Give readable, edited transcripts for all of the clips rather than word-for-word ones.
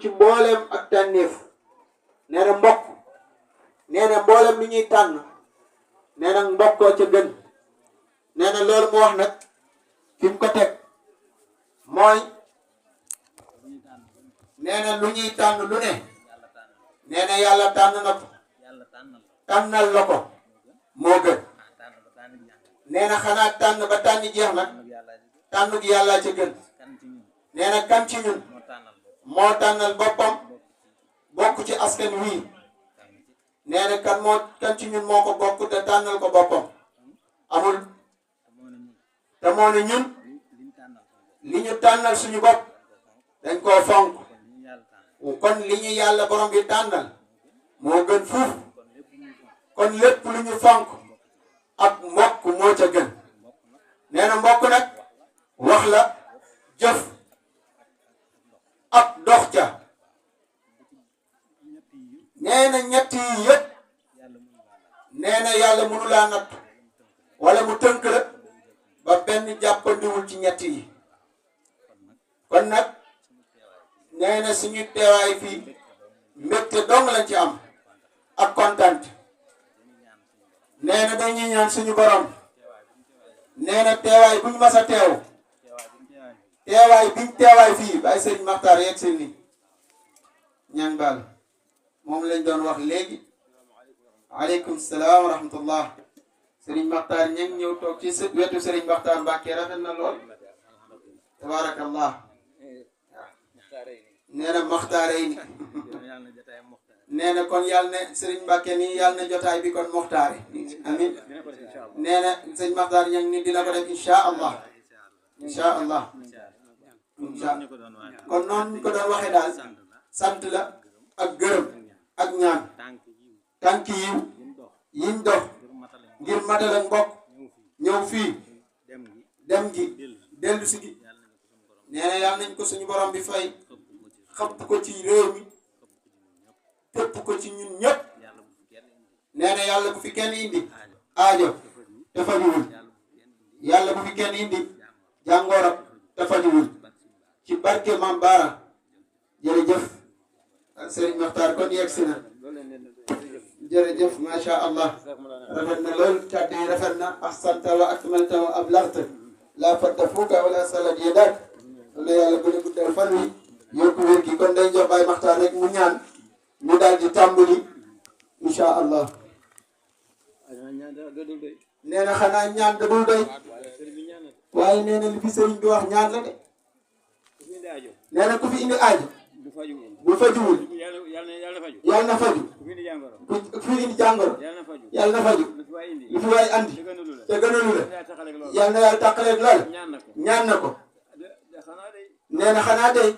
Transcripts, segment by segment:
ci mboolem ak tànneef nee na mbokk nee na mboolem lu ñuy tànn nee na mbokkoo ca gën nee na loolu mu wax nag fi mu ko teg mooy nee na lu ñuy tànn lu ne nee na yàlla tànn na ko tànnal la ko moo gën nee na xanaa tànn ba tànn jeex nag tànn gi yàlla ca gën nee na kan ci ñun moo tànnal boppam bokk ci askan wii nee na kan ci ñun moo ko bokk te tànnal ko boppam amul te moo ne ñun li ñu tànnal suñu bopp dañ koo fonk kon li ñu yàlla borom bi tànnal moo gën fuuf kon lépp lu ñu fonk ak mbokk moo ca gën nee na mbokk nag wax la jëf ak dox ca nee na ñett yi yëpp nee na yàlla mënu laa natt wala mu tënk la ba benn jàppandiwul ci ñett yi kon nag nee na suñu teewaay fii mbégte dong lañ ci am ak kontaan nee na dañuy ñaan suñu borom nee na teewaay buñ mas a teew teewaay fii bàyyi sëriñ Maxtaar yeeg seen ni ñaan baal moom lañ doon wax léegi aleykum salaam wa rahmatullah sëriñ Maxtaar ñang ñëw toog ci wetu sëriñ Maxtaar Mbàkke rafet na lool tabaarakallah nee na Maxtaarey ni nee na kon yàlla ne sëriñ Mbàkke nii yàlla na jotaay bi kon Maxtaare amin nee na sëriñ Maxtaar ñang ni dina ko def insha allah kon noonu ñu ko doon waxee daal sant la ak gërëm ak ñaan tànk yiw yiñ dox ngir matal ak mbokk ñëw fii dem gi dellu si gi nee na yàlla nañ ko suñu borom bi fay xapp ko ci réew mi tëpp ko ci ñun ñëpp nee na yàlla bu fi kenn indi aajo te fajuwul yàlla bu fi kenn indi jàngoro te fajuwul ci barke Maam Baara jërëjëf Sëriñ Maxtaar kon yegg si na jërëjëf macha allah rafet na lool kàddu yi rafet na ahsanta wa akmalta wa ablaghta laa fadda fuuka wala salat yadak la yàlla gën a guddal fan wi yokku wér gi kon day jox Baay Maxtaar rek mu ñaan ñu daal di tàmbali incha allah nee na xanaa ñaan da dul doy waaye nee na li fi sëriñ bi wax ñaan la de nee na ku fi indi aajo bu fajuwul yàlla na faju ku fi indi jàngoro yàlla na faju lu fi waay andi te gënalu la yàlla na yàlla tàqaleeg lool ñaan na ko nee na xanaa tey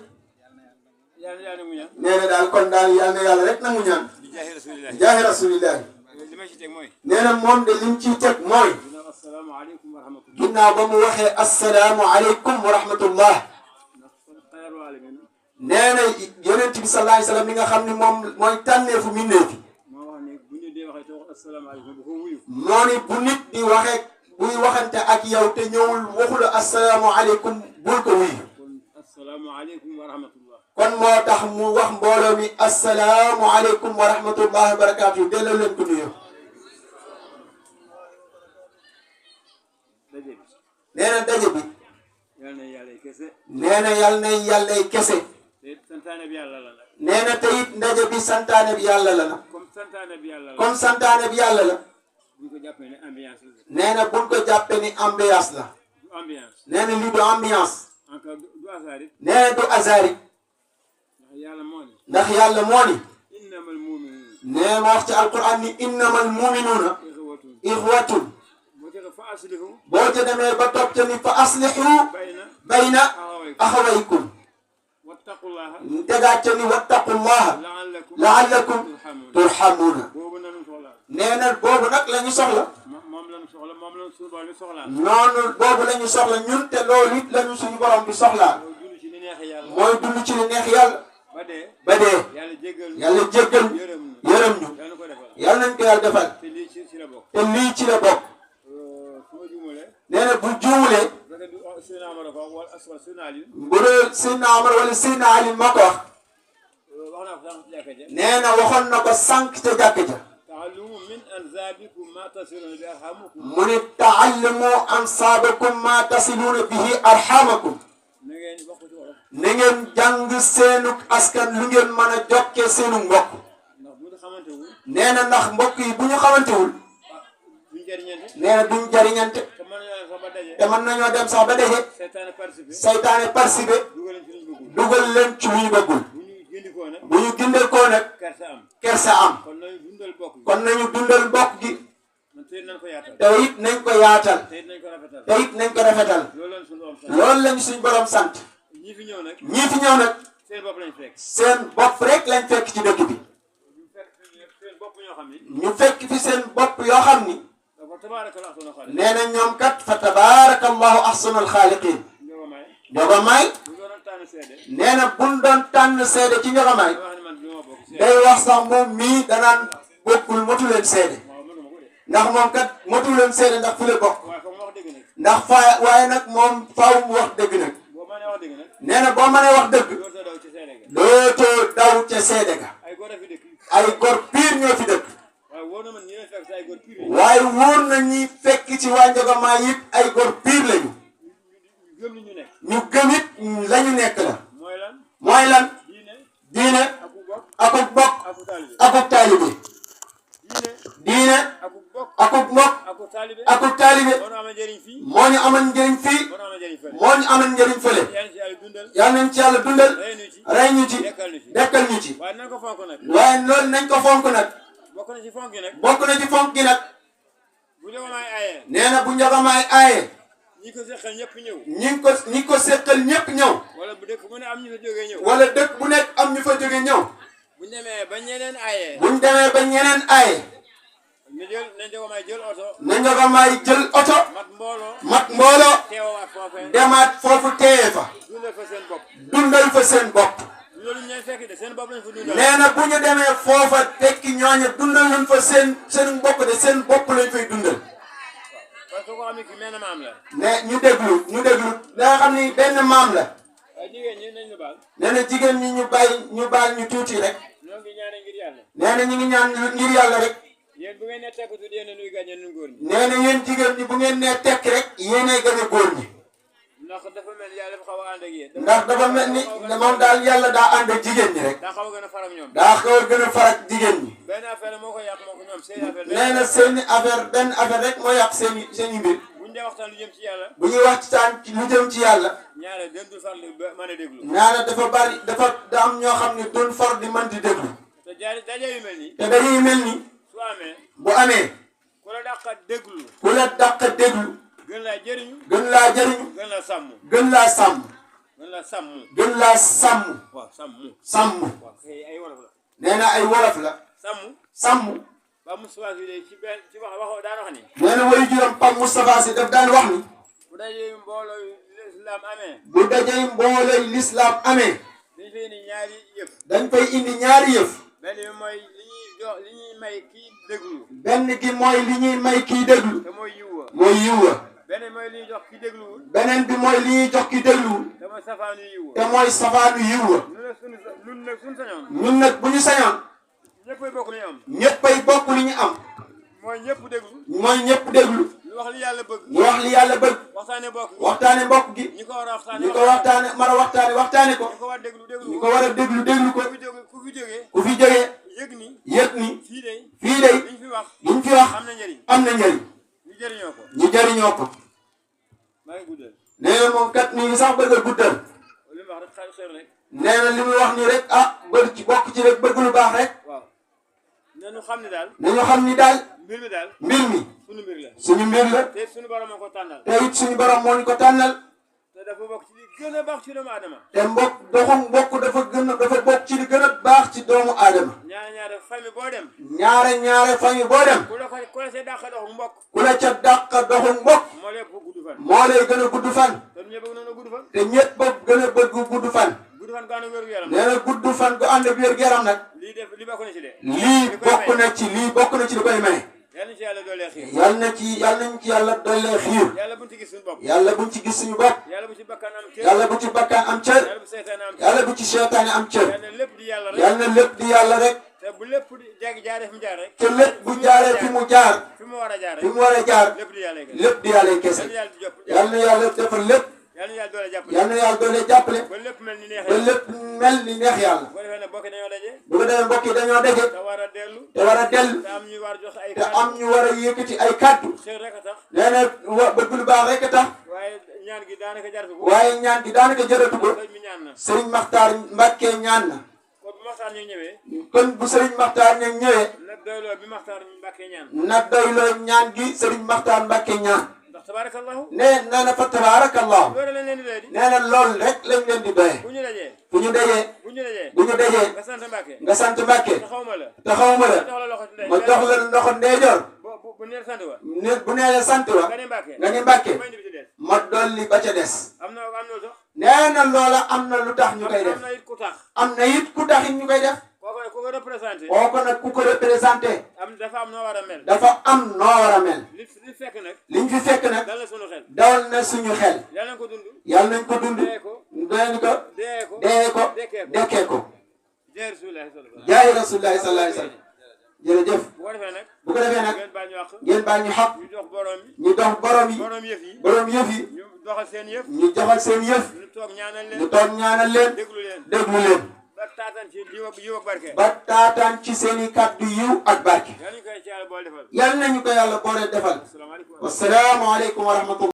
nee na daal kon daal yàlla na yàlla rek nangu ñaan jaahi rasulillahi nee na moom de lim ciy teg mooy ginnaaw ba mu waxee assalaamu aleykum wa rahmatullah nee na yonent bi sallallahu alayhi wa sallam mi nga xam ne moom mooy tànneefu mbindeef moo ni bu nit di waxee buy waxante ak yow te ñëwul waxula assalaamu aleykum bul ko wuyu kon moo tax mu wax mbooloo mi assalaamu aleykum wa rahmatullahi wa barakaatu delloo leen ko nuyoo nee na daje bi nee na yàlla na yàllay kese nee na te it ndaje bi santaane bi yàlla la na comme santaane bi yàlla la nee na buñ ko jàppee ni ambiance la nee na lii du ambiance nee na du azari ndax yàlla moo ni nee ma wax ci alquran ni innamal muminuuna ixwatun boo ca demee ba topp ca ni fa aslihu bayna axawaykum tegaat ca ni wattaqullaha laallakum turhamuuna nee na boobu nag la ñu soxla noonu boobu la ñu soxla ñun te loolu it la ñu suñu borom bi soxlaa mooy dund ci li neex yàlla ba dee yàlla jéggal yërëm ñu yàlla nañ ko yàlla defal te lii ci la bokk nee na bu juumulee bu dee Seydina Omar wala Seydina Ali moo ko wax nee na waxoon na ko sànq ca jàkk ja mu ni taallumu ansaabakum ma tasiluuna bihi arhamakum na ngeen jàng seenu askan lu ngeen mën a jokkee seenu mbokk nee na ndax mbokk yi bu ñu xamantewul nee na duñ jariñante te mën nañoo dem sax ba daje saytaane participé dugal leen ci lu ñu bëggul bu ñu gindekoo nag kersa am kon nañu dundal mbokk gi te it nañ ko yaatal te it nañ ko rafetal loolu lañ suñ borom sant ñii fi ñëw nag seen bopp rek lañ fekk ci dëkk bi ñu fekk fi seen bopp yoo xam ni nee na ñoom kat fa tabaarakallahu ahsanul xaaliqiin Njogamaay nee na buñ doon tànn seede ci Njogamaay day wax sax moom mii danaan bokkul motu leen seede ndax moom kat motu leen seede ndax fu le bokk ndax waaye nag moom faaw mu wax dëgg nag nee na boo mënee wax dëgg dootoo daw ca seede ga ay gor piir ñoo fi dëkk waaye wóor na ñi fekk ci waa Njogamaay it ay gor piir lañu ñu gëm it lañu nekk la mooy lan diine akuk bokk akuk taalibe diine akuk mbokk akuk taalibe moo ñu amal njëriñ fii moo ñu amal njëriñ fële yal nañ ci yàlla dundal rey ñu ci dekkal ñu ci waaye loolu nañ ko fonk nag bokk na ci fonk gi nag nee na bu Njogamaay aaye ñi ko seqal ñëpp ñëw ñi ko seqal ñëpp ñëw wala dëkk bu ne am ñu fa jógee ñëw wala dëkk bu nekk am ñu fa jógee ñëw buñ demee ba ñeneen aaye na Njogamaay jël oto mat mbooloo demaat foofu teeye fa dundal fa seen bopp nee na bu ñu demee foofa tekki ñooñu dundal lañ fa seen bopp de seen bopp lañ fay dundal ne ñu déglu da nga xam ni benn maam la nee na jigéen ñi ñu baal ñu tuuti rek nee na ñu ngi ñaan ngir yàlla rek nee na yéen jigéen ñi bu ngeen nee tekk rek yéenay gën a góor ñi ndax dafa mel ni moom daal yàlla daa ànd ak jigéen ñi rek daa xaw a gën a farak jigéen ñi nee na seeni affaire benn affaire rek moo yàq seeni mbir bu ñuy waxtaan lu jëm ci yàlla ñaare dafa am ñoo xam ne duñ far di mën di déglu te daje yu mel ni bu amee ku la dàq déglu gën laa jëriñu gën laa sàmm nee na ay wolof la sàmm nee na way juram Pape Moustapha Sy daf daan wax ni bu dajee mboolooy lislaam amee dañ fay indi ñaari yëf benn gi mooy li ñuy may kii déglu mooy yiwa beneen bi mooy li ñuy jox ki dégluwul te mooy safaanu yiwa ñun nag bu ñu sañoon ñëppay bokk li ñu am mooy ñëpp déglu ñu wax li yàlla bëgg waxtaane mbokk gi ñi ko waxtaane ko ñi ko war a déglu ko ku fi jógee yëg ni fii day liñ fi wax am na njëriñ ñu jëriñoo ko nee na moom kat mi ngi sax bëgg a guddal nee na li muy wax ni rek bokk ci rek bëgg lu baax rek nañu xam ni daal mbir mi suñu mbir la te it suñu borom moo ñu ko tànnal te dafa bokk ci li gën a baax ci doomu aadama te mbokk dafa bokk ci li gën a baax ci doomu aadama ñaare famille boo dem ku la ca dàq doxu mbokk moo lay gën a gudd fan te ñëpp gën a bëgg gudd fan nee na gudd fan gu ànd ak wér-gu-yaram nag lii bokk na ci li koy maye ci yàlla doolee xiir. yal nañ ci yàlla doolee xiir. yàlla buñ ci gis suñu bopp. yàlla buñ ci gis suñu bopp. yàlla bu ci bakkan am cër. yàlla bu ci bakkaan am cër. yàlla bu seytaane am cër. yàlla bu ci seytaane am cër. yàlla na lépp di yàlla rek. yal na lépp di yàlla rek. te bu lépp di jaaree fi mu jaar rek. te lépp bu jaaree fi mu jaar. fi mu war a jaar rek. fi mu war a jaar. lépp di yàlla kese. lépp di yàlla kese. yal na yàlla defal lépp. yal na yàlla doole jàppale. yal na yàlla doole jàppale. ba lépp mel ni neex ba lépp mel ni neex yàlla. bu ko defee nag bokk dañoo daje. bu ko defee mbokk yi dañoo daje. te war a dellu. te war a dellu. te am ñu war a jox ay te am ñu war a yëkkati ay kàddu. xëy rek a tax. nee na bëgg lu baax rek a tax. waaye ñaan gi daanaka jaratu ko. waaye ñaan gi daanaka jaratu ko. sëñ bi ñaan na. Serigne Makhtar Mbacke ñaan na. kon bu Makhtar ñu ñëwee. kon bu Serigne Makhtar ñu ñëwee. na doyloo bi Makhtar Mbacke ñaan. na doyloo ñaan gi Serigne Makhtar Mbacke ñaan. ndax tabaarakallahu. nee na fa tabaarakallahu. loolu lañ leen di doy di. nee na loolu rek lañ leen di doyee. bu ñu dajee. bu ñu dajee. bu ñu dajee. bu ñu dajee. nga sant Mbacke. nga sant Mbacke. taxawuma la. taxawuma la. ma jox la loxo ndeyjoor. bu nee sant wa. bu nee la sant wa. nga ni Mbacke. nga ni Mbacke. may indi bi ci des. ma dolli ba ca des. am na lu tax. nee na loola am na lu tax ñu koy def. am na it ku tax. am na it ku tax it ñu koy def. ku ko représenté. kooku nag ku ko représenté. dafa am noo war a mel. dafa am noo war a mel. li fekk nag. liñ fi fekk nag. dal na suñu xel. dawal na suñu xel. yàlla nañ ko dund. yàlla nañ ko dund. dee ko. doyen ko. dee ko. dee ko. dekkee ko. jaay Rasulullahi sallallahu alayhi wa sallam. jërëjëf. bu ko defee nag. bu ko defee nag. ngeen baal ñu àq. ngeen baal ñu xaq. ñu jox borom yi. ñu dox borom yi. borom yëf yi. borom yëf yi. ñu doxal seen yëf. ñu joxal seen yëf. ñu toog ñaanal leen. ñu toog ñaanal leen. déglu leen. déglu leen. ba taataan ci yiw ak barke. ba taataan ci seeni kàddu yiw ak barke. yal nañu koy ci yàlla boole defal. yal nañu ko yàlla boole defal. wassalaamu aleykum wa rahmatullah.